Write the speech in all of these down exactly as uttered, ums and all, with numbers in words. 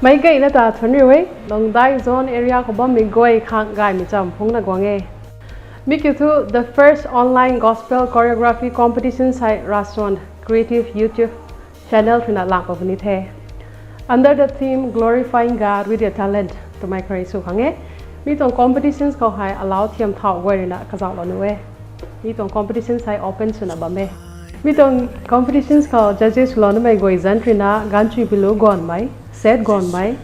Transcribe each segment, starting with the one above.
Meic gayna ta thuanc riu e, Lungdai zone area khou bammei guay khang gaymei cham phungna guang e. Mi kiu thu the first online gospel choreography competition hei Rasuan Creative YouTube channel ruina lang pat puni the. Under the theme Glorifying God with Your Talent twmei khou rui sw khang e. Mi tuang competitions khou hei alau thiam thau guay ruina kazauhlou nuh e. Mi tuang competitions hei open swna bam e. Mi tuang competitions khou judges swlou namei guay zanc ruina Ganchui Pilu Gonmei, Seth Gonmei,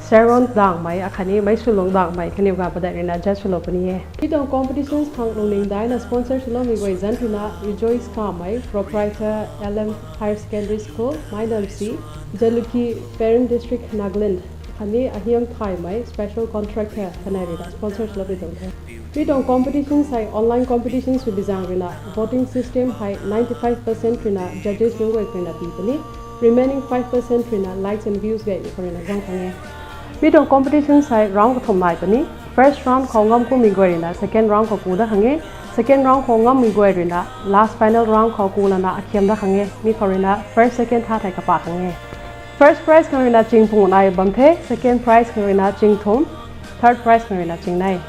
Sharon Dangmei akhatni Meiswlung Dangmei kaniw ga padeih ruina judge swlou puni e. Mi tuang competitions khang lungning daina sponsor swloumei guay zanc ruina Rejoice Kamei, proprietor, L M Higher Secondary School, Mainamsi, Jalukie, Peren District, Nagaland, khatni Ahiam Thaymei, special contractor kanei ruina sponsor swloupui tuang the. Mi tuang competitions hei online competitions swbi zaeng ruina voting system hei ninety five percent ruina judges nunc guay khou ruina pi puni, remaining five percent ruina likes and views gay khou ruina guang khang e. Mi tuang competitions hei round kathumh nai puni. First round khou ngam kummei guay ruina second round khou ku dat khang e. Second round khou ngammei guay ruina last final round khou ku lana akhiam dat khang e. Mi khou ruina first, second, third hei kapa khang e. First prize khang ruina ching panguh nai bam the, second prize khang ruina ching thumh, third prize khang ruina ching nei.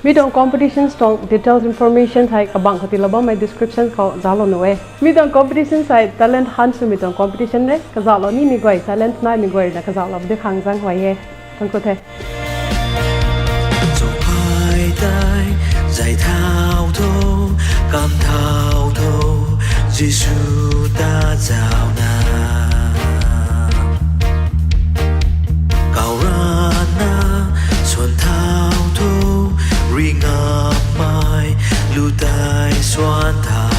Mi tuang competitions tuang details information hei kabangc khou tiilou bammei description khou zauclou nuh e. Mi tuang competitions hei talent hunt swmei tuang competition e, kazauhlou nimei guay, talent naimei guay ruina kazauhlou di khang zaenghuay e. Thuanc ku the. Zay thau tho, kam thau tho, Jisu ta zauna. Kau rana, swan thau tho, ringamei, lu tei swan thau.